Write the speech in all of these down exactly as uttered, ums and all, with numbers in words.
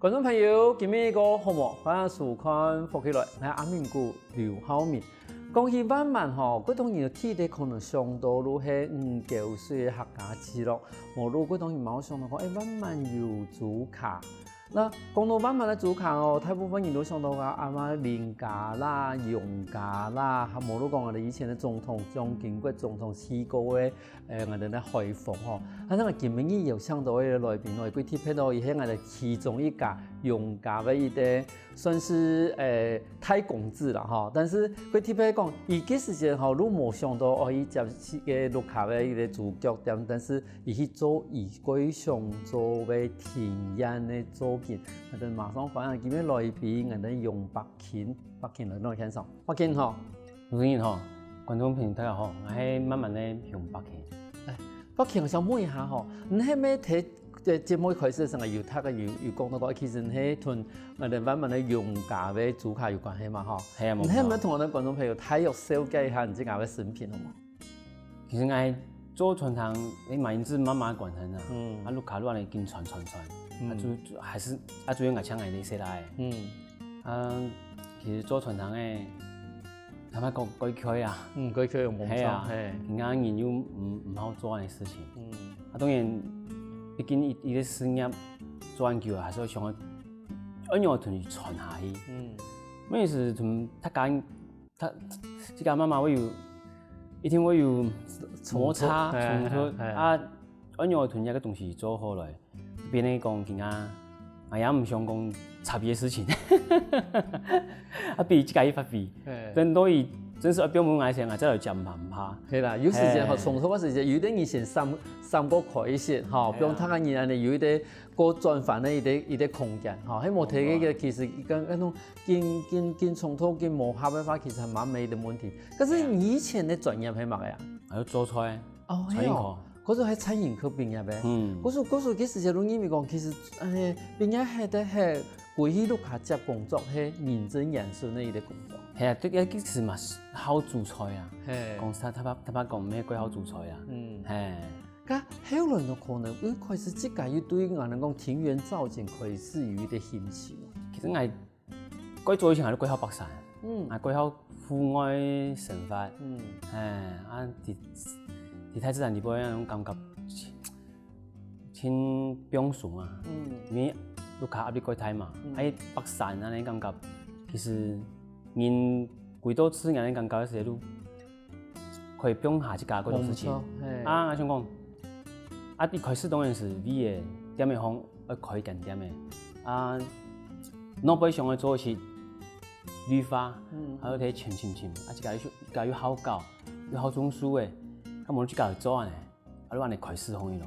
觀眾朋友，今晡日過好無？歡迎收看《福氣來》，𠊎阿明哥劉浩明。講起萬巒吼，蓋多人第一个可能想到就係五溝水个客家聚落，無就蓋多人嘛會想到講，欸，萬巒有豬跤。該講到萬巒个豬跤哦，大部分人都想到啊，啊嘛林家啦、楊家啦，還無就講𠊎兜以前个總統蔣經國總統去過个 欸，𠊎兜个海豐吼，啊，𠊎今晡日邀請到个來賓哦，佢特別哦，佢係𠊎兜其中一家楊家个一個，算係，欸，大公子啦吼。但係佢特別講，佢該時節吼，都無想到哦，佢接這個屋下个一個豬腳店，但係佢去做佢蓋想做个庭園个作品。𠊎兜馬上歡迎今晡日來賓，𠊎兜楊百慶，百慶來到現場，百慶好。 主持人好，觀眾朋友大家好，𠊎係萬巒个楊百慶。百慶，𠊎想問一下吼，你係毋係在，在節目一開始个時候有大概有，有講到過，其實你係同𠊎兜萬巒个楊家个豬跤有關係嘛吼？係啊，無錯。你係毋係同𠊎兜觀眾朋友大約紹介一下你自家个生平好無？其實𠊎做餐廳，欸，嘛因為媽媽關係啊，嗯。啊，屋下就恁樣緊傳傳傳，嗯。啊，就，就還係，啊，主要𠊎請𠊎个細倈仔。嗯。啊，其實做餐廳个 坦白講，蓋𤸁啊。嗯，蓋𤸁有夢想，係啊，係。人家人又毋，毋好做恁樣个事情。嗯。啊，當然，畢竟一，一個事業做恁久啊，還係會想要，愛仰般同佢傳下去。嗯。乜係同大家，大，自家媽媽會有，一定會有摩擦、衝突，係，係，係。啊，愛仰般同這個東西做好來。 變成講今下，𠊎也毋想講差別个事情。啊，分自家去發揮。係。等到佢真實愛放分𠊎个時，𠊎再來接毋怕。係啦，有時間吼，係。衝突个時間，有兜人先閃，閃過開一些吼，係啊。放大家人恁樣有一個過轉換个一個，一個空間吼，係無提个，係啊。其實跟，跟那種緊，緊，緊衝突、緊磨合个話，其實還蠻美的問題。可是你以前的專業係麼个啊？還有做菜。 哦，餐飲科。係哦，可是還餐飲科畢業个。嗯。可是，可是，其實就認為講，其實，欸，畢業係得係歸去屋下接工作，係名正言順个一個工作。係啊，對，其實嘛，好煮菜啊。係。講實，坦白，坦白講，毋係幾好煮菜啊。嗯。係。該後來呢，可能又開始自家又對𠊎兜講庭園造景開始有一個興趣。其實𠊎 蓋早以前𠊎都蓋好爬山，嗯。啊，蓋好戶外生活，嗯。係，啊，在，在大自然裡背那種感覺，盡，盡放鬆啊。嗯。因為屋下壓力蓋大嘛，嗯。啊，爬山恁樣感覺，其實人歸到自然个感覺，時都 可以放下自家各種事情。無錯，係。啊，𠊎想講，啊，一開始當然係為了店个方愛開間店个。啊，腦背想愛做个係綠化，嗯。還有該尋尋尋，啊，自家又，自家又好搞，又好種樹个，啊，無自家來做恁樣，啊，就恁樣開始紅起來。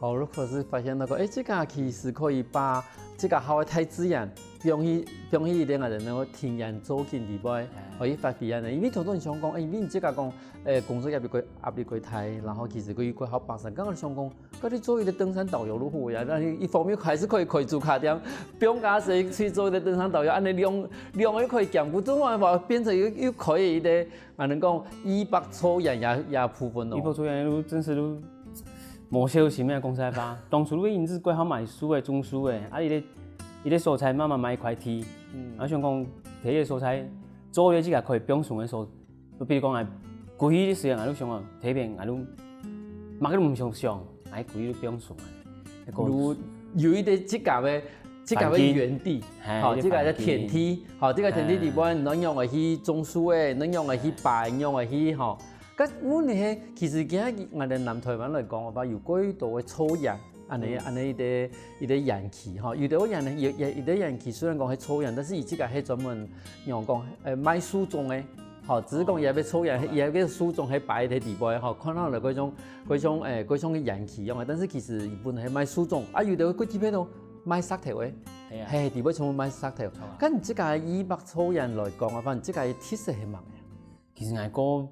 好，如果係發現到講，欸，自家其實可以把自家好个大自然放去，放去一點啊，然後庭園造景裡背，哎。可以發揮恁樣。因為頭先你想講，欸，因為你自家講，欸，工作壓力過，壓力過大，然後其實過，過好爬山。剛剛想講，該你做一個登山導遊就好呀，該你一方面還係可以開豬跤店，放假時去做一個登山導遊，恁樣兩，兩個可以兼顧，做完話變成又，又可以一個 啊，能講一百座人也，也部分哦。一百座人都真係都無小心个講實話。當初都因為過好買樹个、種樹个，啊，一個，一個所在慢慢買一塊地，嗯。啊，想講，提一個所在，做一個自家可以放鬆个所，比如講，哎，過去个時間，𠊎都想講，特別，𠊎都，麼个都毋想想，哎，過去都放鬆啊。那個有，有一個自家个 自家个園地，環境。吼，自家个田地，吼，自家田地裡背，哎。你仰會去種樹仔，你仰會去擺，你仰會去，吼。該問題係，其實今日𠊎兜南臺灣來講个話，有幾多个草園，恁樣，嗯。恁樣一個，一個園區，吼，有个園呢，有，有，有个園區雖然講係草園，但是佢自家係專門，仰講，呃，賣樹種个，吼，只是講佢个草園，哦。佢个樹種係擺在裡背，吼，看到了該種，該種，欸，該種个園區樣个，但是其實佢本來係賣樹種，啊，有个佢特別都 賣石頭个。係啊。嘿，裡背全部賣石頭。著啊。該你自家个二百座園來講啊，反正自家个特色係麼个啊？其實𠊎過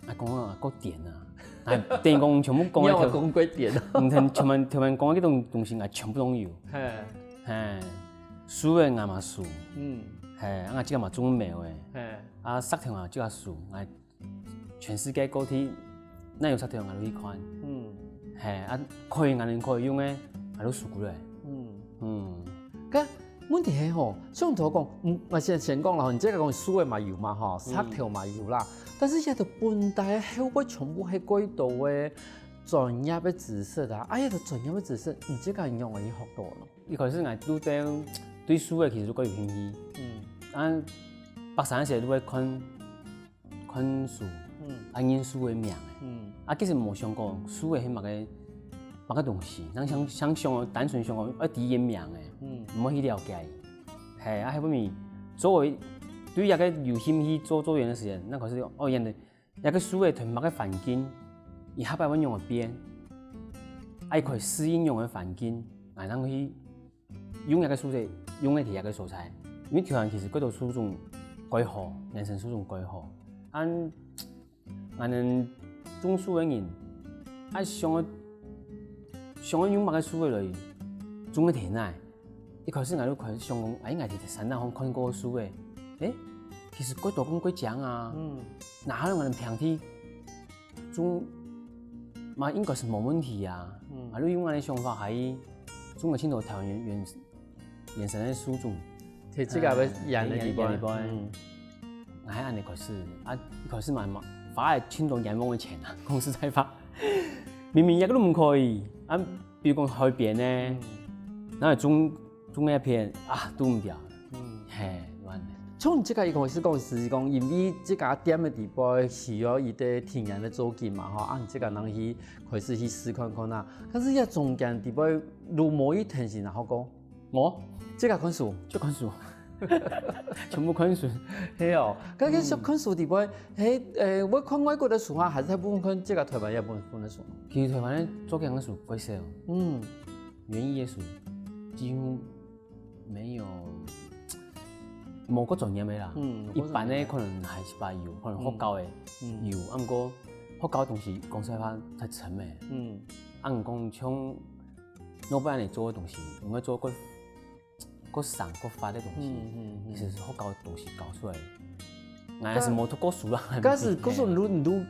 ，𠊎講啊，過癲啊！𠊎等於講全部講个，你有講過癲啊？嗯，全部，全部講个東，東西，𠊎全部都有。嘿。嘿，樹个𠊎嘛樹。嗯。嘿，啊，𠊎自家嘛種苗个。嘿。啊，石頭啊，自家樹，𠊎 全世界各地哪有石頭𠊎都去看。嗯。嘿，啊，可以，𠊎能可以用个，𠊎都收過來。嗯。嗯。該問題係吼，像頭講，嗯，𠊎先先講啦，你這个講書个嘛有嘛吼，石頭嘛有啦，但是這个本底个後背全部係幾多个專業个知識啊，啊，這个專業个知識，你這个仰會去學到呢？一開始𠊎對對書个其實都較有興趣，嗯，啊，爬山个時候都會看看書，嗯，啊，認書个名个，嗯，啊，其實無想過書个係麼个麼个東西，咱想想想哦，單純想哦，愛知佢名个，嗯，毋好去了解。係，啊，後尾做為對這个有興趣做做研个時間，那可是哦，原來這个書个同麼个環境，佢下擺會仰會變，啊，佢可以適應仰个環境，啊，然後去用這个書个用个第一个素材，因為台灣其實幾多書種改好，原生書種改好，啊， 𠊎等種樹个人，愛想愛想愛用麼个樹个來種个田啊？一開始𠊎就開始想講，哎，𠊎在山頂項看過樹个，誒，其實過多講過靚啊，嗯，哪還有𠊎等平地種，嘛應該是無問題啊。嗯，啊，就用恁个想法，還種个盡多台灣原原原生个樹種。在自家个園个裡背，園个裡背。嗯，𠊎係恁呢開始，啊，一開始嘛嘛花了盡多冤枉个錢啊，講實在話，明明一个都毋可以，啊，比如講海邊呢，然後種種那片啊，都毋掉，嗯，嘿，亂了。從你自家一開始講，是講因為自家店个裡背需要一个田園个租金嘛，吼，啊，你自家人去開始去試看看啊。但是這中間裡背，如無一天時，然後講， 無，自家看書，就看書，全部看書。係哦，該該係看書裡背，係，誒，會看外國个書啊，還係大部分看自家台灣這本本个書？其實台灣个作家个書較少，嗯，園藝个書幾乎沒有，無夠專業个啦。嗯，一般个可能還係有，可能學校个有，啊，毋過學校个東西講實在話太深个。嗯，啊，毋講像 老闆恁呢做个東西，應該做較較深較闊个東西，嗯嗯嗯，其實係學校个東西教出來。𠊎還係無讀過書啦。但是，可是你都你都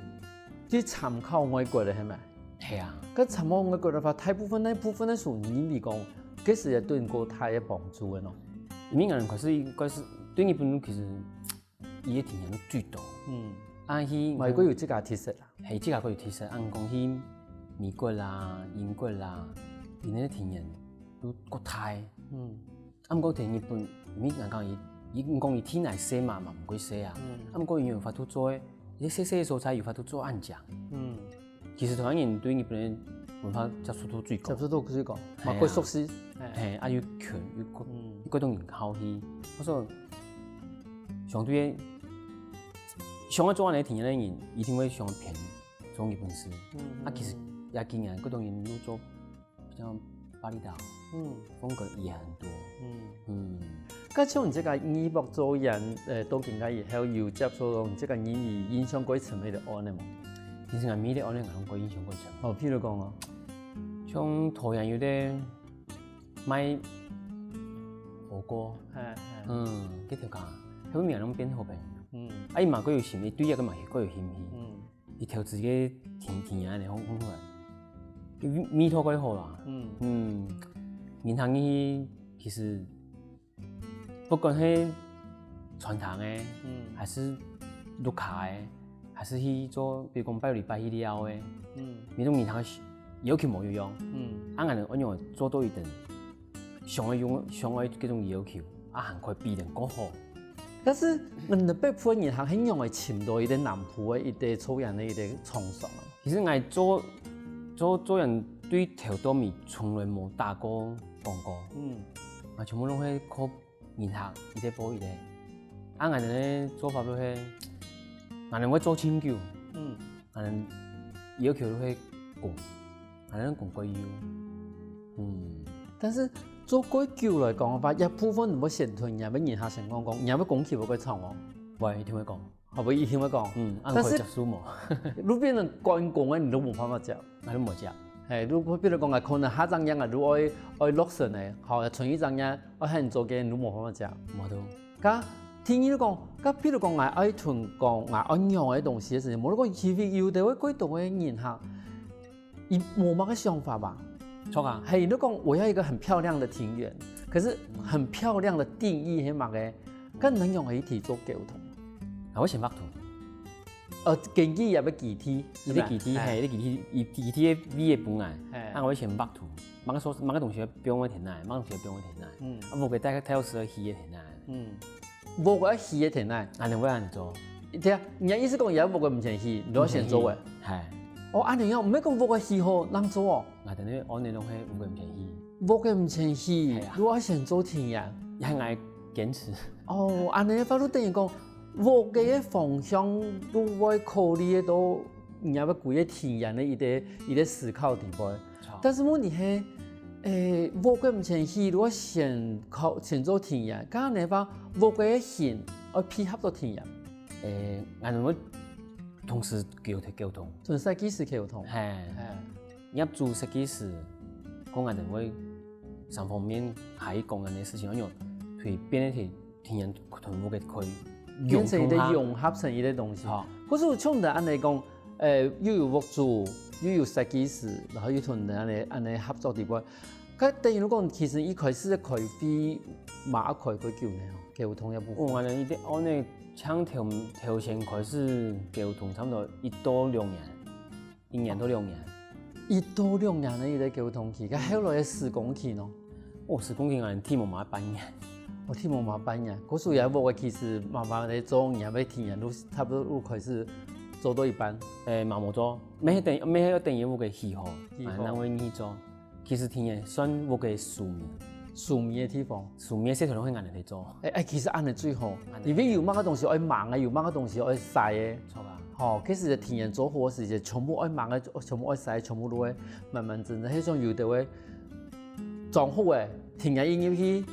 去參考外國个，係無？係啊。該參考外國个話，大部分該部分个書，你你講，其實也對你較大个幫助个喏。因為𠊎開始開始對日本其實 佢个田園都最多。嗯，啊，去外國有自家特色啦。係，自家个有特色，啊，講去美國啦、英國啦，佢个田園都較大。嗯，啊，毋過在日本，毋係講佢，佢講佢地泥細嘛，嘛毋會細啊。嗯，啊，毋過佢有法度做个，一个細細个所在有法度做恁靚。嗯， 其實台灣人對日本个文化接觸度最高。接觸度最高，係啊，嘛較熟悉。係，啊，又近，又較，嗯，又較多人好去。所以相對个，想愛做恁呢田園个人，一定會想偏做日本事。嗯，啊，其實這幾年，較多人都做比較巴厘島，嗯，風格也很多。嗯，嗯，該像你這个義博做園，呃，到今个以後，有接觸到你這个人你印象較深个案个無？其實𠊎每个案个𠊎攏較印象較深。哦，譬如講哦，像桃園有个賣火鍋，哎哎，嗯，該條街，後尾攏變好朋友。嗯，啊，佢嘛較有心，佢對這个嘛係較有興趣。嗯， 佢投資个田田園个方方法，佢味道較好啦。嗯，嗯，人行去其實不管係傳統个，嗯，還係屋下个，還係去做，比如講拜六禮拜去尞个，嗯，每種人行个要求無一樣。嗯，啊，𠊎等愛仰做到一定 想愛用，想愛這種要求，啊，還可以比人較好。但是，你北部个人還很容易尋到一个南部个一个抽樣个一个廠商啊。其實𠊎做，做，做人對頭到尾從來無打過廣告。嗯，啊，全部攏係靠人客，一个報一个。啊，𠊎等个做法就係，𠊎等會做盡久。嗯，𠊎等要求就係講， 還能講較有。嗯，但是做較久來講个話，一部分你會先同人家人客先講講，人家會講起會較長哦。會，一定會講。好不，一定會講。嗯，啊，但是你可以接受無？路邊人講講个，你都無辦法接。啊，你無接。嘿，如果比如講，啊，可能下張樣啊，如果愛，愛落成个，好，存一張樣，愛喊你做个，你都無辦法接。無錯。該第二講，該比如講，𠊎愛同講，𠊎愛用个東西个時候，無論講，其實有个會較多个人客， 佢無麼个想法吧？著啊。嘿，你講我要一個很漂亮的庭園，可是很漂亮的定義係麼个？該仰般去做溝通？啊，𠊎先畫圖。呃，根據這个基地，這个基地，係吧？係，這个基地，基地个位个本來，係。啊，𠊎先畫圖，麼个所，麼个東西愛放个田內，麼个東西愛放个田內，嗯。啊，屋个大概大約係愛起个田內。嗯。屋个愛起个田內。啊，你會恁樣做？對啊，你个意思講，這屋个毋曾起，你愛先做个。毋曾起，係。哦，恁樣哦，毋係講屋个起好正做哦。啊，等於按呢攏係屋个毋曾起。屋个毋曾起，係啊。你愛先做田園。還愛堅持。哦，恁樣法律等於講，屋个方向你會考慮到，你愛歸个田園个一个，一个思考底背。著。但是問題係，誒，屋个毋曾起，你愛先考，先做田園，該恁樣法，屋个形愛配合到田園。誒，恁樣會同時溝，溝通。同設計師溝通。係。係。 業主設計師，講𠊎兜會三方面還講恁樣个事情，愛用推變个田園同屋个可以變成一个融合成一个東西。好。可是像你恁樣講，呃，又有屋主，又有設計師，然後又同你恁樣，恁樣合作底背，該等於講，其實一開始个開會嘛，愛開幾久呢？溝通个部分。哦，𠊎兜一定，𠊎兜像頭，頭先開始溝通，差不多一到兩年。 一年到兩年。一到兩年个一个溝通期，該後來个施工期呢？哦，施工期𠊎兜起碼嘛半年。哦，起碼嘛半年。故所這屋个其實慢慢仔做，你也愛體驗，都差不多都開始做到一半。誒，嘛無做，乜係等，乜係愛等於屋个起好，起好。啊，正會去做。其實田園算屋个收尾。收尾个地方。收尾个事頭路係𠊎兜在做。誒，誒，其實恁樣最好，恁樣。因為有麼个東西愛吂个，有麼个東西愛曬个。 著啊。吼，其實田園做好个時節，全部愛吂个，全部愛曬，全部都會慢慢整整。該種有个會裝好个，田園一入去，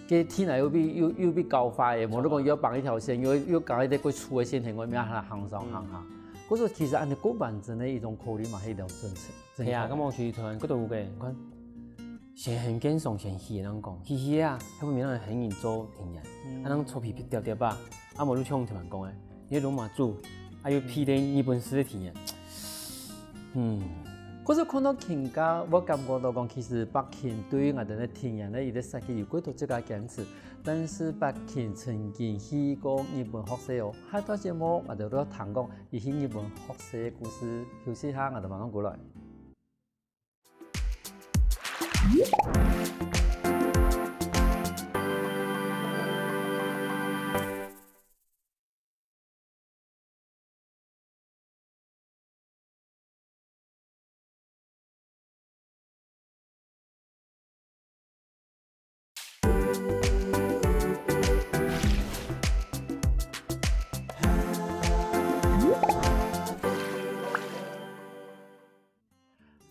該田內又變，又，又變高化个，無你講又要綁一條線，又，又搞一個過粗个線，田外面行行上行下。故所其實恁樣過完整个一種考慮嘛，係一種政策。係啊，該麼个其實台灣各都有个，你看，先很堅爽，先起个人講，起起啊，後面讓人很緊做田園，嗯。啊，人做皮皮掉掉吧。 啊，無就像頭先講个，你羅馬字，啊，又配得日本式个田園。嗯。可是看到今下，我感覺到講，其實百慶對𠊎兜个田園个一个設計有幾多自家堅持，但是百慶曾經去過日本學習哦。下段節目，𠊎兜要談講，佢去日本學習个故事。休息下，𠊎兜馬上過來。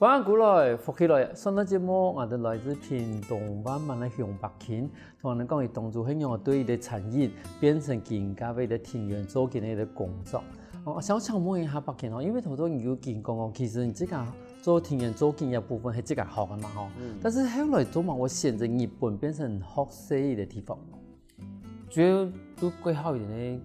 歡迎過來，福氣來！上段節目，𠊎兜來自屏東萬巒个鄉百慶，同𠊎兜講佢當初係仰般對一个餐飲變成今下个一个田園做緊个一个工作。哦，想請問一下百慶哦，因為頭先你有講哦，其實你自家做田園做緊个部分係自家學个嘛吼，嗯。但是後來做麼个會選擇日本變成學習个地方？ 主要都過好一點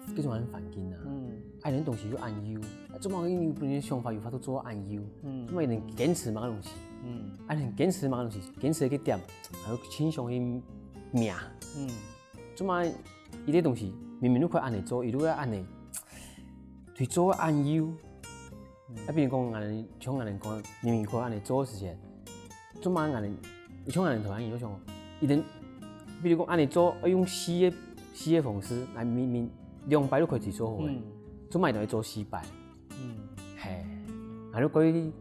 个，這種環境啊。嗯。啊，恁樣東西又恁幼，啊，做麼个因為本人想法有法度做恁幼？嗯。做麼个一定堅持麼个東西？嗯。啊，恁堅持麼个東西？堅持个點，還有親像去命。嗯。做麼个一个東西明明都可以恁樣做，一路要恁樣，去做恁幼。 嗯。啊，比如講，𠊎兜，像𠊎兜講，明明可以恁樣做个時節，做麼个𠊎兜，像𠊎兜台灣人就想，一定，比如講恁樣做，愛用四个，四个方式，來明明兩擺都可以自做好个，嗯。做麼个一定愛做四擺？嗯。嘿，𠊎就過去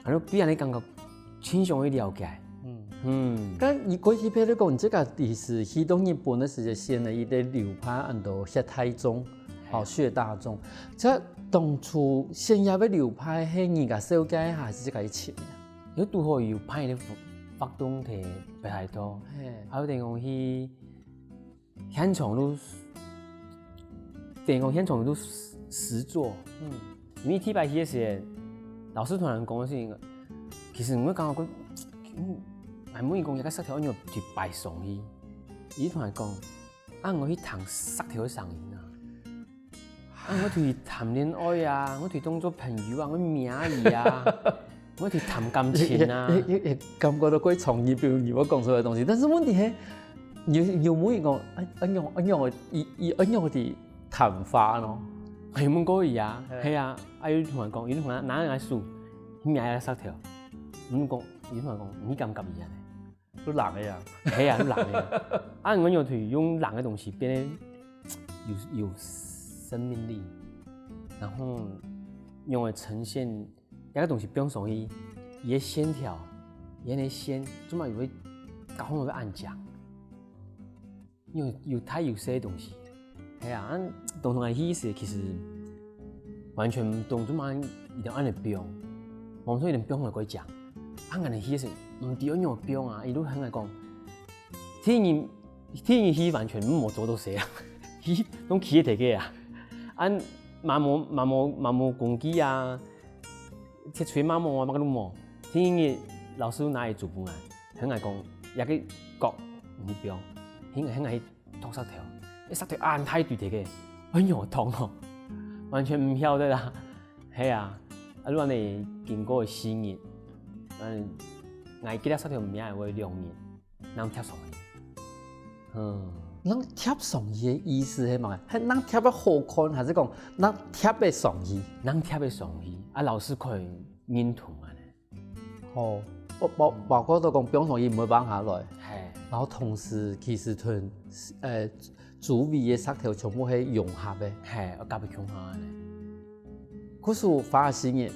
，𠊎就對恁樣感覺親像會了解。嗯。嗯。該你過去，譬如講，你自家其實去到日本个時節，選个一个流派，安到歇太重。 好，嘿。學大眾。這當初選這个流派係人家紹介還係自家去尋个？有堵好有派个活，活動在北海道，嘿。還有等於講去現場都，等於講現場都實，實作。嗯。因為第一擺去个時，老師突然講个事情，其實𠊎感覺講，嗯，還問佢講，這个石頭愛仰般去擺上去？佢突然講， 啊，𠊎去聽石頭个聲音啊。啊，𠊎對佢談戀愛啊，𠊎對佢當做朋友啊，𠊎命佢啊。會去談感情啊。也也也感覺到過創意，比如你會講出來的東西，但是問題係，你你有無人講，哎哎用哎用个一一哎用个談話咯？係問過佢啊，係啊，啊有同人講，有同人拿人个手，你愛个石頭，你講，有同人講，你感覺佢啊？都冷个呀，係啊，都冷个。啊，我有去用冷个東西變得有有生命力，然後用來呈現 該个東西放上去，佢个線條，佢个線，做麼个會交換會恁靚？有有大有細个東西，係啊，當當个意思其實完全毋懂，做麼个一定愛恁樣放，無錯，一定放來過靚，啊，恁樣意思毋知愛仰放啊，佢都很愛講，第一，第一佢完全無做到事啊，佢攏企在地个啊，啊，嘛無嘛無嘛無工具啊。 鐵錘嘛無啊，麼个都無。天日老師拿一組分來，很愛講，這个角你不用，很很愛去托石頭，一石頭啊，太對這个，哎喲，痛哦，完全毋曉得啦。係啊，啊，如果你經過四日，嗯，𠊎記得石頭名會兩日， 人貼上去。嗯，人貼上去个意思係麼个？係人貼个好看，還係講人貼个上去？人貼个上去，啊，老師可以認同恁樣。哦，包包包括到講放上去毋會放下來，係，然後同時其實同呃周圍个石頭全部係融合个，係，愛合共下恁樣。故事花四日，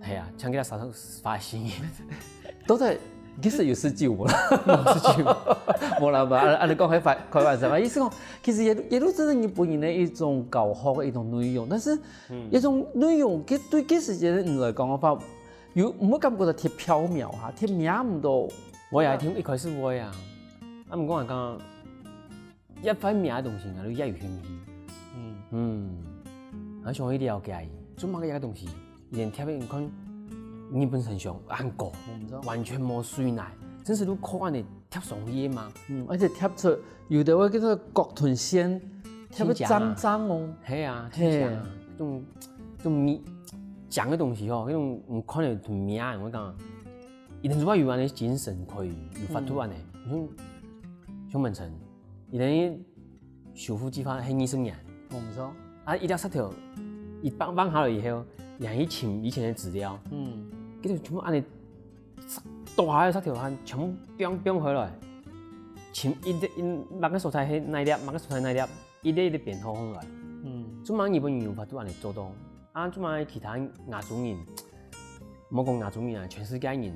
係啊，像佢个石頭花四日。 到底其實有事救無啦？有事救。無啦，無啦，啊，你講開開玩笑嘛。意思講，其實也也都真正日本人个一種教學个一種內容，但是，嗯，一種內容，佢對該時節个人來講个話，有毋會感覺到忒縹緲哈，忒摸毋到。會啊，聽一開始會啊，啊，毋過𠊎講， 一塊名个東西，𠊎都也有興趣。嗯，嗯，𠊎想去了解，做麼个一个東西，連貼个你看，日本神像恁高，完全無水泥，真係都靠恁樣貼上去个嘛。嗯，而且貼出有个會叫做角同線，貼个锃锃哦。係啊，係啊，這種這種米講个東西吼，那種你看了很名，我講，一定係有恁樣精神可以有法度恁樣，你像像門城。 佢等修復計畫係二十年，無毋著。啊，一粒石頭，一放放下來以後，佢還去尋以前个資料，嗯，佢就全部恁樣，大个石頭還全部放放回來，尋一粒一麼个所在係哪粒，麼个所在哪粒，一粒一粒編號下來，嗯，做麼个日本人有法度恁樣做到？啊，做麼个其他亞洲人 莫講亞洲人啊，全世界人有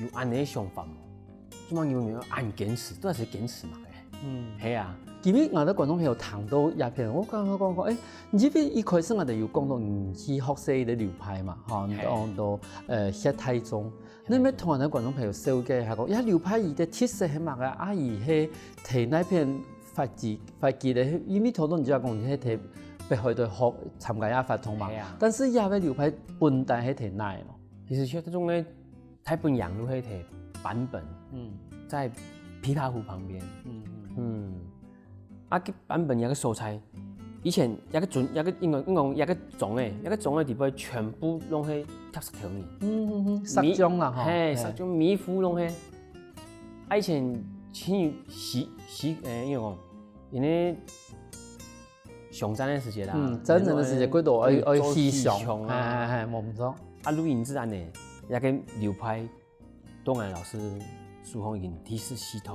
恁樣个想法無？做麼个有人恁堅持？到底係堅持麼个？嗯，係啊。今日𠊎个觀眾朋友聽到這片，我剛剛講講，哎，因為一開始𠊎等有講到你去學習个流派嘛，吼，你講到呃學太宗，你有無同𠊎等觀眾朋友紹介下講，這流派佢个特色係麼个？啊，佢係在哪片 發跡，發跡个，因為頭先你就講你係在北海道學參加這活動嘛，係啊。但是這个流派本底係在哪咯？其實像這種个大本營就係在坂本，嗯，在琵琶湖旁邊，嗯嗯，嗯，啊，該坂本有个所在，以前有个船，有个應該應該講有个庄仔，有个庄仔底背全部攏係貼石頭个，嗯嗯嗯，石像啦吼，係，係，石像米糊攏係。 啊，以前去西西，誒，應該講，因為上戰个時節啦，嗯，戰爭个時節，幾多愛愛去想，係係係，無毋著。啊，錄影子恁樣，這个流派，到𠊎老師手項已經第十四代。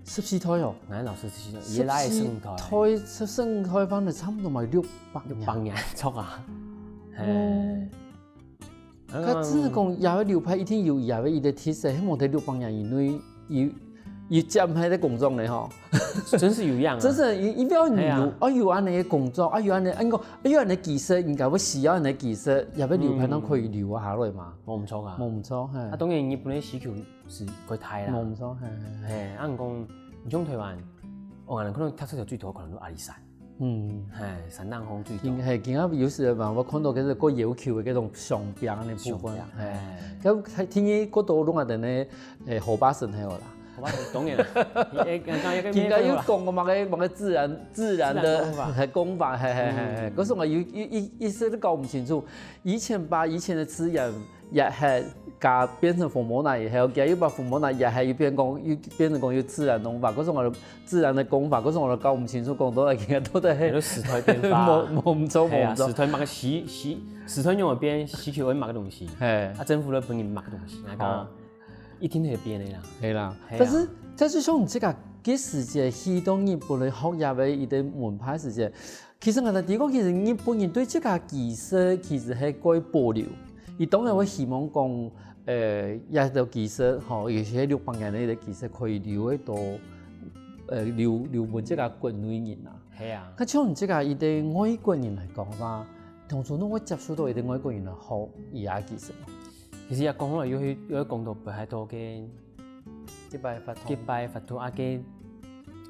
十四代哦，𠊎老師十四代，佢个倈仔个十四代，十四代，十四代，反正差毋多嘛六百年，六百年著啊，係。 佢真係講，這个流派一定有這个一个特色，希望在六百年以內有有接下个工作呢吼。真係有影啊！真係，因因為愛留，係啊，愛有恁樣个工作，愛有恁樣，應該愛有恁樣个技術，應該會需要恁樣个技術，這个流派正可以留下來嘛。無毋著啊，無毋著，係。啊，當然日本个需求係較大啦。無毋著，係係係。係，啊，毋過你像台灣，哦，可能特色就最多可能就阿里山。 嗯，係，山頂峰最多。今係今下有時嘛，𠊎看到个係較要求个該種相片个部分。相片，係，該聽講過多攏啊等个，誒，河壩脣係無啦？我當然，誒，剛剛一個應該有講過麼个麼个自然自然的自然功法。嘿，功法，嘿嘿嘿嘿。嗯。可是我有一一一時都搞不清楚，以前吧，以前的自然也還加變成伏魔奶以後，佢又把伏魔奶也還又變講又變成講有自然功法，可是我的自然的功法，可是我都搞不清楚講到底到底係。有時代變化。無無毋著，無毋著。係啊，時代麼个需需時代用个變，需求會麼个東西，嘿。啊，政府咧分人麼个東西，那個。哦。 一定會變个啦。係啦，係啊。但是但是像你這個，該時節去到日本來學這个一個門派時節，其實𠊎知講，其實日本人對這個技術其實係蓋保留。佢當然會希望講，呃，這個技術吼，尤其係六百年个一個技術，可以留來到，呃，留留分這個國內人啊。係啊。該像你這個一個外國人來講嘛，當初你會接受到一個外國人來學佢个技術嗎？ 其實也講來又去又講到北海道个一擺法通。一擺法通啊个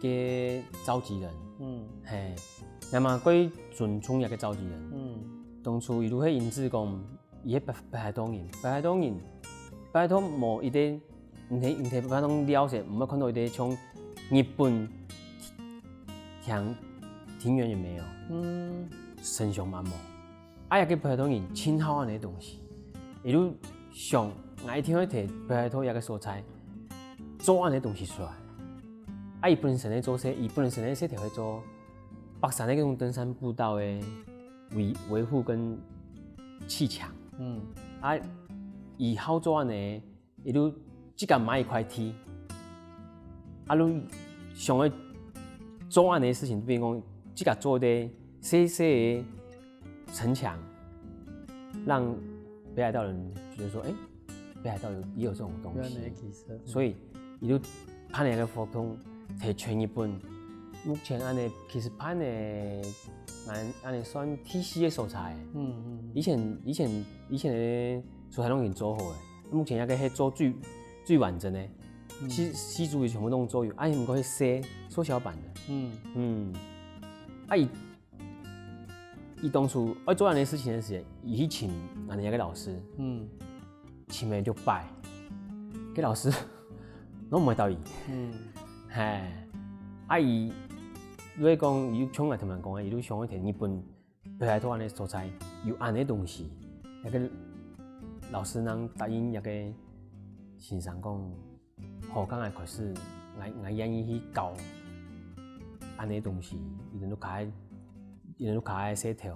个召集人，嗯。嘿，那麼過尊重一個召集人，嗯。當初一路係因為講，佢係北北海道人，北海道人，北海道無一個，你睇你睇北海道了解，毋會看到一個像日本庭庭園有沒有？嗯。神像嘛無。 啊，這個北海道人盡好恁呢个東西，佢就想，𠊎一定愛在北海道這個所在做恁呢个東西出來。啊，佢本身个做事，佢本身个事就會做北山个該種登山步道个維維護跟砌牆。嗯。啊，佢好做恁呢， 佢就自家買一塊地，啊，就想愛做恁呢个事情，比如講自家做个細細个城牆，讓北海道人覺得說，欸，北海道有也有這種東西，原來其實，嗯。所以佢就辦了一個活動，在全日本，目前恁呢其實辦个恁恁呢算第四个所在。嗯嗯。以前以前以前个所在攏已經做好了。 目前這個係做最最完整个，嗯。四四周圍全部攏做有，啊，毋過係細縮小版个。嗯。嗯。啊，佢佢當初愛做恁呢个事情个時，佢去尋恁呢一個老師，嗯。尋了六擺，該老師攏毋會答應。嗯。嘿，啊，佢就會講，佢就像𠊎頭先講个，佢就想愛在日本 北海道恁呢所在有恁呢東西，該個老師正答應該個先生講，好，該𠊎開始，𠊎𠊎願意去教恁呢東西，佢等就開，佢等就開个事頭。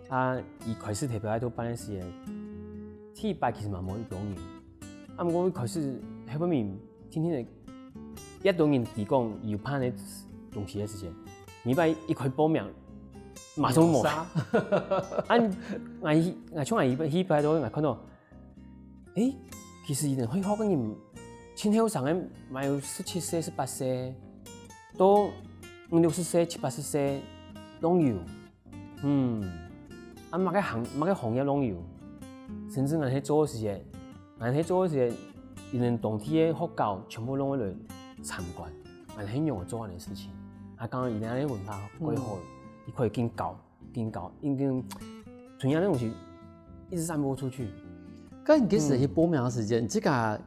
啊，佢開始在北海道辦个時，第一擺其實嘛無幾多人，啊，毋過一開始後背面天天个 越多人提講有辦个東西个時節，你一擺一開報名，馬上無。秒殺。啊，𠊎去𠊎像𠊎去去北海道，𠊎看到，欸，其實佢等會學个人，盡後生个，嘛有十七歲、十八歲，到五六十歲、七八十歲，攏有。 嗯，啊，麼个行麼个行業攏有，甚至𠊎係做个時節，𠊎係做个時節，佢等當地个學校全部攏會來參觀，𠊎係仰仔做恁呢个事情。啊，剛剛佢等个文化蓋好，嗯。佢可以緊教，緊教，已經傳下个東西一直散播出去。該你該時去報名个時間，嗯。這個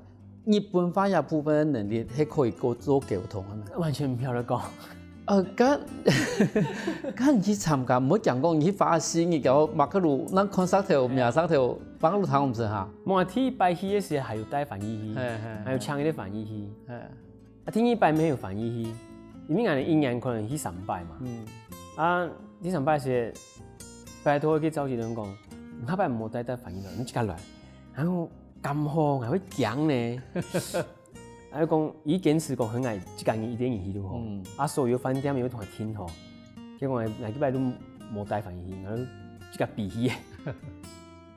日本話這部分能力，係可以做溝通个咩？完全毋曉得講。呃，該該你去參加，毋好講講你去花心，你搞馬克魯，該看石頭、名石頭，馬克魯聽毋識哈？無啊，第一擺去个時還有帶翻譯器，嘿嘿，還有請一個翻譯器。嘿。啊，第二擺沒有翻譯器，因為𠊎等一年可能去三擺嘛。嗯。啊，第三擺時，拜託个召集人講，下擺毋好帶帶翻譯了，你自家來。 然後敢好，𠊎會驚呢。𠊎講，佢堅持講，喊𠊎自家人一定入去就好。嗯。啊，所有飯店又同𠊎訂好，結果𠊎𠊎幾擺都無帶翻譯器，𠊎就自家飛去。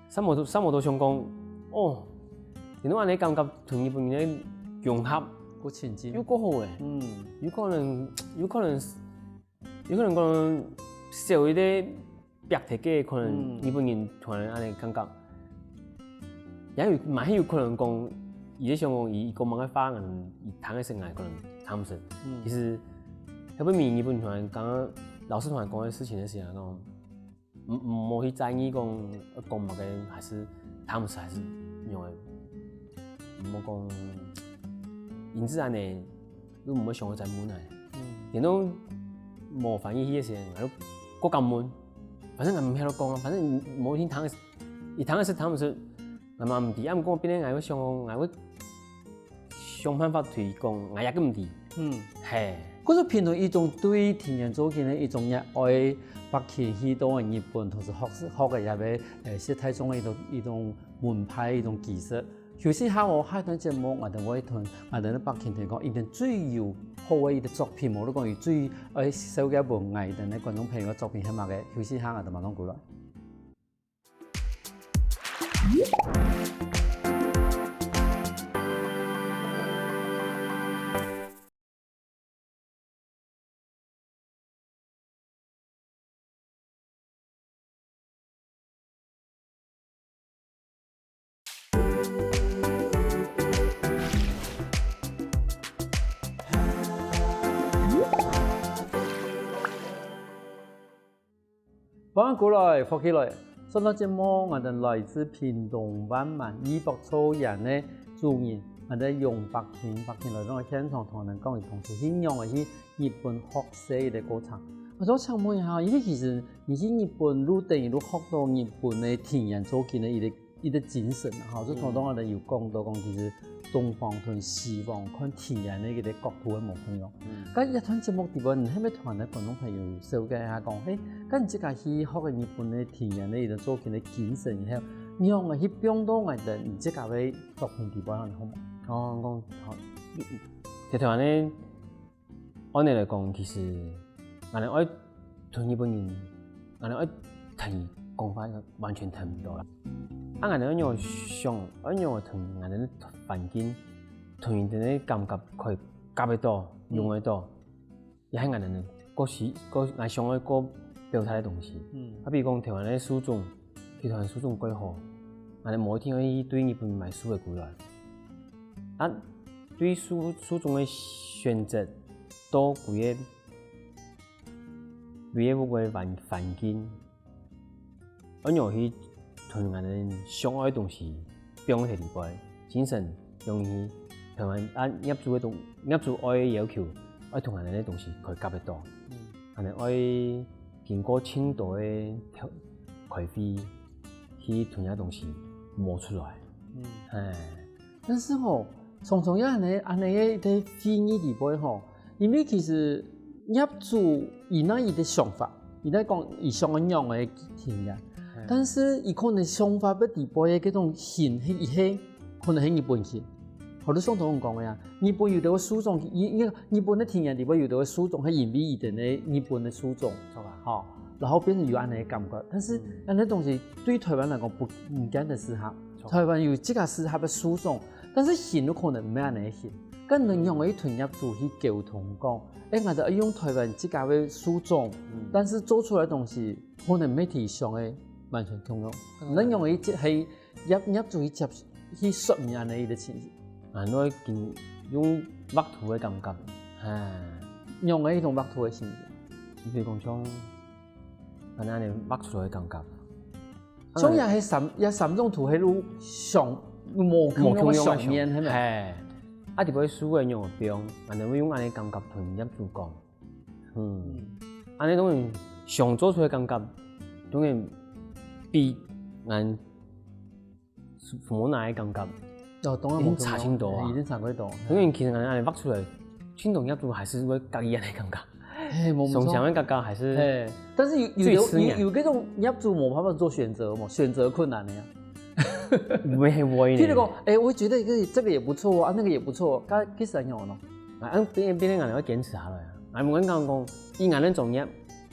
三毛都三毛都想講，哦，你都恁呢感覺同日本人个融合，過親近。又過好誒。嗯。有可能，有可能 有可能講少一個壁忒个，可能日本人突然恁呢感覺，也有嘛係有可能講，佢想講佢講麼个話，可能佢聽个時節可能聽毋識。其實，後背日本突然剛剛老師突然講个事情个時候，講，毋毋好去在意講講麼个，還是聽毋識，還是仰仔，毋好講。因此恁呢，你毋會想愛再問啊。嗯。然後無翻譯去个時間，𠊎就過敢問，反正𠊎毋曉得講啊，反正無一定聽，一聽係聽毋出，𠊎嘛毋知。啊，毋過變成𠊎會想講，𠊎會想辦法推廣，𠊎也毋知。嗯。嘿。故所變成一種對田園做起个一種熱愛，北京去到日本，同時學，學个也係，呃，現代種个一種，一種門派，一種技術。 休息下哦，下一段節目，𠊎等會同𠊎等个北京同學講，佢等最有好个一個作品，無論講佢最愛紹介分𠊎等个觀眾朋友个作品係麼个，休息下，𠊎等馬上過來。歡迎過來，福氣來！上段節目，𠊎等來自屏東萬巒義博草園个主人，𠊎等楊百慶，百慶來到現場，同𠊎等講佢當初去仰仔去 日本學習个過程。𠊎想請問一下，因為其實你去日本，就等於就學到日本个田園做起个一個，一個精神啊，吼，就頭先𠊎等有講到講，其實東方同西方看田園个一個角度个無共樣。嗯。該這段節目底背，你係毋係同𠊎等觀眾朋友紹介一下講，嘿，該你自家去學个日本个田園个一個做起个精神以後，你仰仔去放到𠊎等你自家个作品底背，好無？哦，講好，其實呢， 按呢來講，其實𠊎等愛同日本人，𠊎等愛同佢講話，完全聽毋到啦。啊，𠊎等愛仰想，愛仰同𠊎等環境，同佢等个感覺可以夾得到、用得到，也係𠊎等个，个係，个𠊎想愛个表達个東西。嗯。啊，比如講台灣个書種， 其實書種蓋好，𠊎等無一定愛去對日本買書仔歸來。啊，對書，書種个選擇，到歸個，歸個屋个環，環境，愛仰去同𠊎等想愛个東西放在裡背，精神放去，同𠊎等啊，業主个東，業主愛个要求，愛同𠊎等个東西可以夾得到。嗯。𠊎等愛 經過盡多个調，開會，去同這東西摸出來。嗯。哎。但是吼，常常有恁呢，恁呢个，个會議裡背吼，因為其實業主佢有佢个想法，佢在講佢想愛仰个田園，嗯。但是佢可能想法个裡背个這種形，係，係，可能係日本形。 好，就像頭先講个啊，日本有兜个書種，日，日，日本个田園裡背有兜个書種，係因為佢等个日本个書種，著啊。吼，然後變成有恁呢个感覺。但是，嗯。恁呢東西對台灣來講，不，毋見得適合。著。台灣有自家適合个書種，但是形有可能毋係恁呢形。該仰般去同業主去溝通講，欸，𠊎等愛用台灣自家个書種，嗯。但是做出來个東西可能毋係佢想个完全共樣。嗯。仰般去，係 業，業主去接，去說明恁呢个情形。啊，𠊎緊用畫圖个感覺，哈。仰般一種畫圖个情形？你比如講像，恁呢畫出來个感覺。像也係三，也三種圖，係有相，無共樣个相面，無共樣个相，係無？嘿。啊，裡背書个仰般放，𠊎等會用恁呢个感覺同業主講。 嗯。嗯。恁呢當然想做出來个感覺，當然比𠊎父母那个感覺，哦，當然無共樣，一定差盡多啊。一定差幾多。當然，其實𠊎恁呢畫出來，盡多業主還係會佮意恁呢个感覺。嘿，無錯。上強个感覺還係，嘿，但是有，有的，最深啊。有，有這種業主無辦法做選擇嘛，選擇困難个呀。毋會，毋會呢。譬如講，欸，我覺得這個，這個也不錯啊，那個也不錯，該，該是怎樣呢？ 啊，恁變，變成𠊎等會堅持下來啊。𠊎毋敢講講，以𠊎等專業，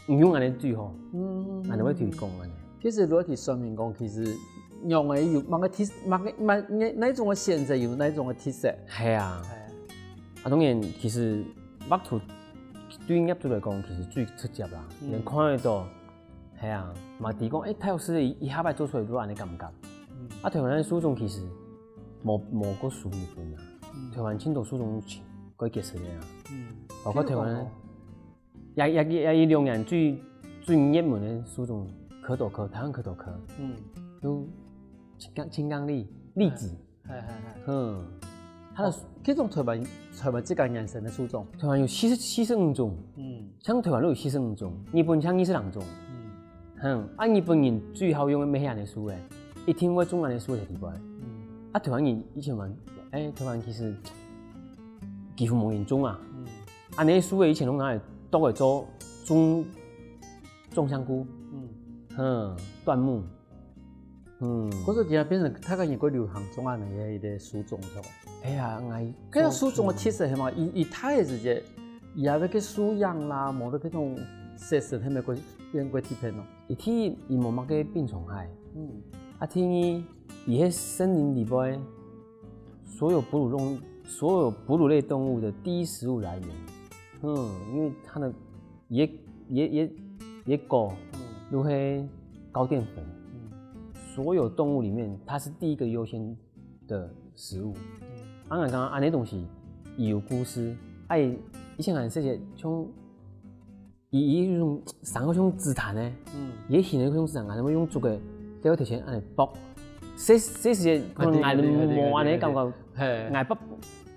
毋用恁呢最好，嗯。𠊎等會推廣恁呢。其實你愛去說明講，其實仰般有麼个特，麼个，麼，哪，哪種个選擇有哪種个特色。係啊。係啊。啊，當然，其實畫圖對業主來講，其實最直接啦，嗯。能看得到， 係啊，嘛知講，欸，太陽石一，一下擺做出來就恁呢感覺。嗯。啊，台灣个書種其實無，無過輸日本啊。嗯。台灣盡多書種盡，蓋結實个啊。嗯。包括台灣，譬如講哦。也，也，也，也有兩年最，最熱門个書種，可多可，台灣可多可。嗯。就青岡，青岡櫟，櫟子。嗯。 嘿，嘿，嘿。嗯，佢个，哦。該種臺灣，臺灣自家原生个樹種。臺灣有四十，四十五種，嗯，像臺灣都有四十五種，日本像二十零種。嗯，哼，啊，日本人最好用个乜係恁仔樹仔，一定會種恁仔樹仔在裡背。嗯，啊，臺灣人以前嘛，欸，臺灣其實幾乎無人種啊。嗯，啊，恁仔樹仔以前都拿來剁來做種，種香菇，嗯，哼，椴木。 嗯，可是今仔變成大家也過流行種恁仔个一個樹種出來。哎呀，𠊎該个樹種个特色係嘛，佢，佢大个時節，佢也會个樹影啦，無得該種色素，係毋係過變過特別咯？佢第一，佢無麼个病蟲害。嗯，啊，第二，佢係森林裡背所有哺乳動，所有哺乳類動物的第一食物來源。嗯，因為它的佢个，佢个，佢个，佢个果，嗯，都係高澱粉。嗯，所有動物裡面，它是第一個優先的食物。嗯，啊，𠊎講恁仔東西，佢有故事，啊，佢以前恁細隻，像，佢，佢有生到像紫檀呢，嗯，佢个形狀像紫檀，𠊎會用竹个，在我頭前恁仔剝。細，細時節，可能𠊎無恁仔感覺，嘿，𠊎爸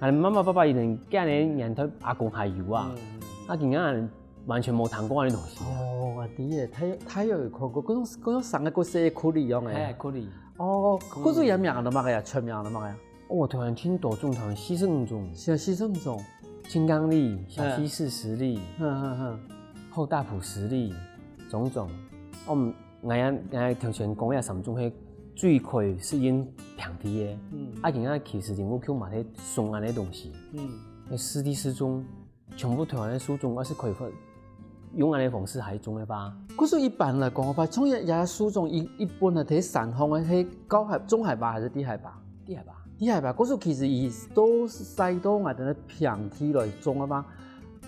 ，𠊎媽媽、爸爸佢等該个年代，阿公還有啊，嗯，啊，今仔 完全無聽過恁仔東西啊。哦，𠊎知咧，大約，大約有看過，該種，該種生个，該細个苦力樣个。嘿，苦力。哦，嗯，該種有名个嘛个呀，出名个嘛个呀。哦，臺灣盡多種，臺灣四十五種。是啊，四十五種。青岡櫟、小西式石櫟、嗯，嗯，嗯。厚大埔石櫟，種種。哦，𠊎也，𠊎頭前講个三種係最可以適應平地个。嗯。啊，今仔其實林務局嘛，係送恁仔東西。嗯。該四地四種 全部臺灣个樹種，還係可以分，用恁仔方式還種个吧？可是一般來講个話，像這，這樹種一，一般个在山項个，係高海，中海拔還係低海拔？低海拔。低海拔，可是其實佢都係曬到𠊎等个平地來種个話，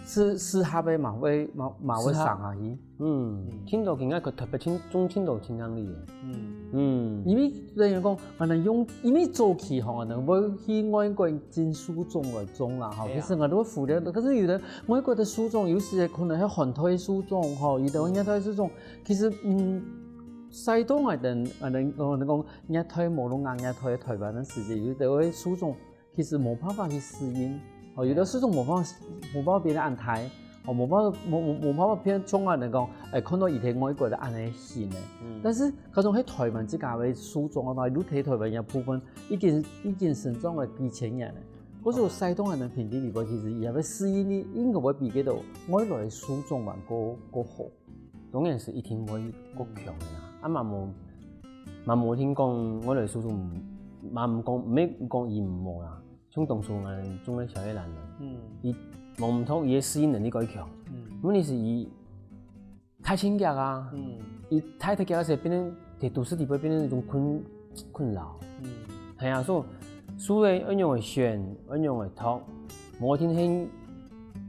係，適合个嘛會，嘛，嘛會生下去。適合。嗯，嗯。盡多今仔个特別青，種盡多青岡櫟个。嗯。嗯。因為，等於講， 𠊎等用，因為早期吼，𠊎等會去外國進樹種來種啦，吼。對啊。其實𠊎都會忽略，可是有个外國个樹種，有時可能係寒帶个樹種，吼，有个熱帶个樹種。其實，嗯，曬到𠊎等，𠊎等，𠊎等講熱帶無論硬熱帶，臺灣个時節，有个樹種 其實無辦法去適應。哦，有个樹種無辦法，無辦法變到恁大，哦，無辦法，無，無，無辦法變像𠊎等講，欸，看到佢在外國个恁仔形个。嗯。但是，該種係臺灣自家个樹種个話，你在臺灣个部分已經，已經生長了幾千年了。可是有曬到恁仔平地裡背，其實佢也會適應，你應該會比該兜外來个樹種還過，過好。 當然係一定會過強个啦。啊，嘛無，嘛無聽講外來樹種，嘛毋講，毋係講佢毋好啦。像當初𠊎種个小葉蘭呢，嗯。佢無毋通，佢个適應能力過強。嗯。問題係佢大清腳啊，嗯。佢大忒腳个時候變成在都市裡背變成一種困，困擾。嗯。係啊，所以樹仔愛仰仔選，愛仰仔擇，無一定係，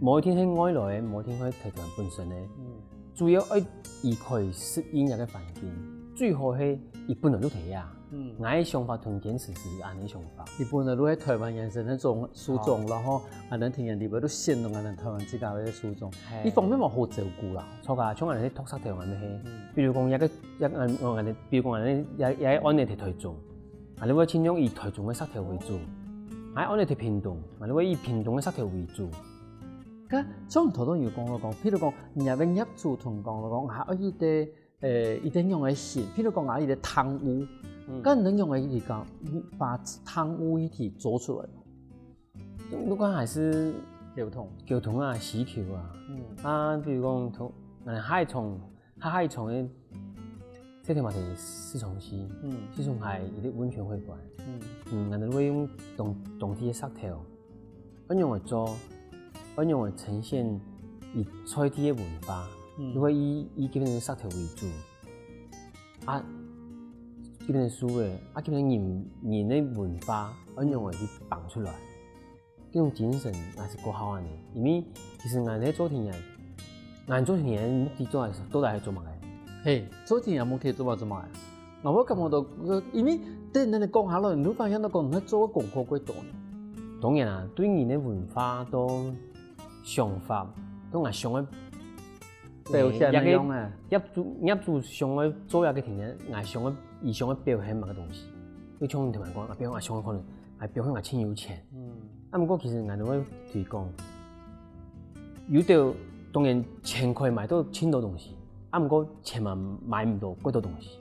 無一定係外來个，無一定係臺灣本身个。嗯。 主要愛佢可以適應這个環境，最好係佢本來就在啊。嗯。𠊎个想法同堅持係恁仔想法。佢本來就係臺灣原生个種，樹種，哦。然後𠊎等田園裡背都選用𠊎等臺灣自家个樹種，嘿。一方面嘛好照顧啦。著啊，像𠊎等去擇石頭恁仔係，嗯。比如講，這个，這个，嗯，嗯，比如講，𠊎等這，這案例在臺中，𠊎等會盡量以臺中个石頭為主；𠊎案例在屏東，𠊎等會以屏東个石頭為主。 該像頭先有講到講，譬如講，你愛業主同講講，啊，愛一個，呃，一個仰仔形，譬如講啊，一個湯屋，嗯。該你仰仔去講，把湯屋一體做出來。如果還係溝通。溝通啊，需求啊，嗯。啊，比如講，同，呃，海從，海，海從个 這條嘛係四重溪，嗯。四重溪一個溫泉會館。嗯。嗯，𠊎等會用當，當地个石頭，仰仔做，仰仔呈現佢在地个文化，嗯。就會以，以這片个石頭為主。啊，這片个樹仔，啊，這片个人，人个文化，仰仔去放出來。 這種精神還係過好恁仔。因為其實𠊎等做田園，𠊎等做田園目的做，到底係做麼个？嘿，做田園目的做麼，做麼个？𠊎會感覺到，呃，因為對你來講下來，你會發現到講，你做个功課過多呢。當然啊，對人个文化到想法，到𠊎想个表現个樣啊。業主，業主想个做一個田園，𠊎想个，佢想个表現麼个東西。就像你頭先講，啊，表現𠊎想个可能，啊，表現𠊎盡有錢。嗯。啊，毋過其實𠊎兜會推廣，有兜當然錢可以買到盡多東西，啊，毋過錢嘛買毋到幾多東西。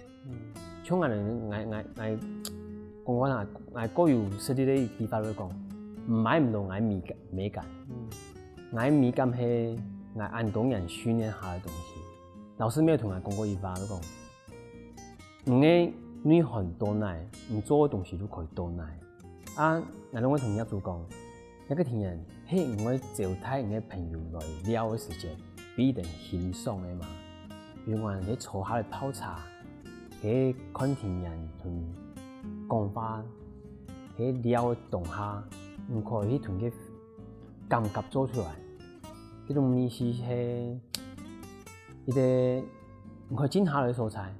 像𠊎兜，𠊎𠊎𠊎講話啦，𠊎過有實力个地方來講，買毋到𠊎美感，美感。𠊎美感係𠊎恁多年訓練下个東西。老師乜有同𠊎講過一句話，佢講，你个內涵到哪，你做个東西就可以到哪。啊，𠊎兜會同業主講，這個體驗係你會招待你个朋友來尞个時節，分佢等欣賞个嘛。比如講，你坐下來泡茶，去看電影同講話，去尞个當下，你可以去同佢感覺做出來。這種味緒係一個你可以靜下來个所在，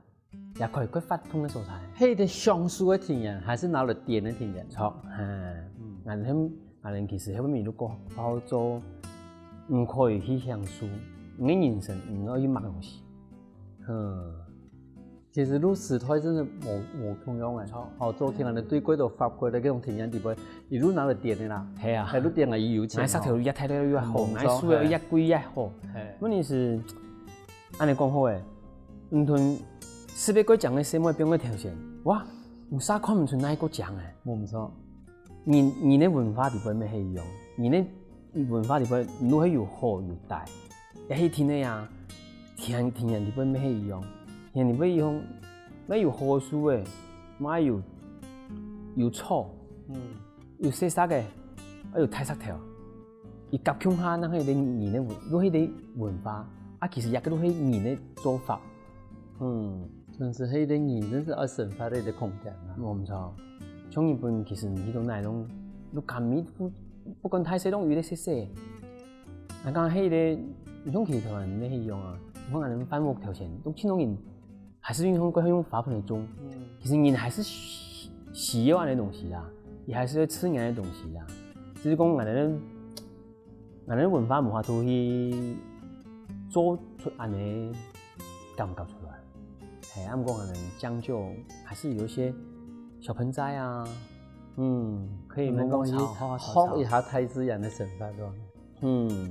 也可以較活動个所在。係一個享受个體驗，還係拿來展个體驗？著，哈，𠊎兜𠊎兜其實後面如果好做，你可以去享受，你个人生你愛去麼東西？嗯。其實這時代真的無無共樣誒。著。哦，做起來呢，對幾多法國个這種體驗底背，一路拿來展个啦。係啊。一路展啊，有錢。買石頭越大越好，買樹个越貴越好。係。問題是，恁樣講好誒，毋通十八歲靚个細妹放在頭前，哇，有啥看毋出哪一個靚誒？無錯。人人个文化底背乜係一樣，人个文化底背，你係有好有歹。 也係天个啊，天天然地背乜係一樣，天然地背一樣，乜有好个樹誒，乜有有草，嗯，有細石个，啊有大石頭，佢合共下，正係一個人个文，就係一個文化，啊其實也就係人个做法。嗯，真係一個人真係愛生活个一個空間啊。無毋著，像日本其實你去到哪攏，你敢毋不不管大細攏有一個細細。 𠊎講該個，你像其實台灣乜係一樣啊，你看𠊎兜飯屋頭前，都盡多人還係用過用花盆來種。其實人還係需需要恁樣東西啦，佢還係愛自然个東西啦。只是講𠊎兜𠊎兜文化無法度去做出恁樣感覺出來。係，啊毋過𠊎兜將就還係有一些小盆栽啊，嗯，可以摸摸草，好好草。學一下大自然个生活咯。 嗯，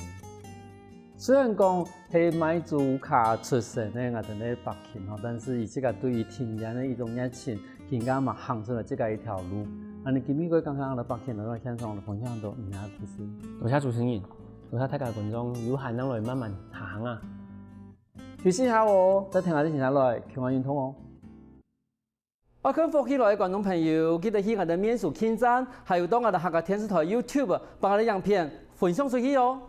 雖然講係馬祖卡出身个𠊎兜个百慶吼，但是佢自家對於田園个一種熱情，更加嘛行出來自家一條路。恁樣今晡日个剛剛个百慶來到現場，分享到你个故事。多謝主持人，多謝大家觀眾，有閒正來慢慢行啊。休息一下哦，再聽下你先來，共下運動哦。 愛看福氣來个觀眾朋友，記得去𠊎兜面書網站，還有到𠊎兜客家電視台YouTube，幫𠊎兜影片分享出去哦。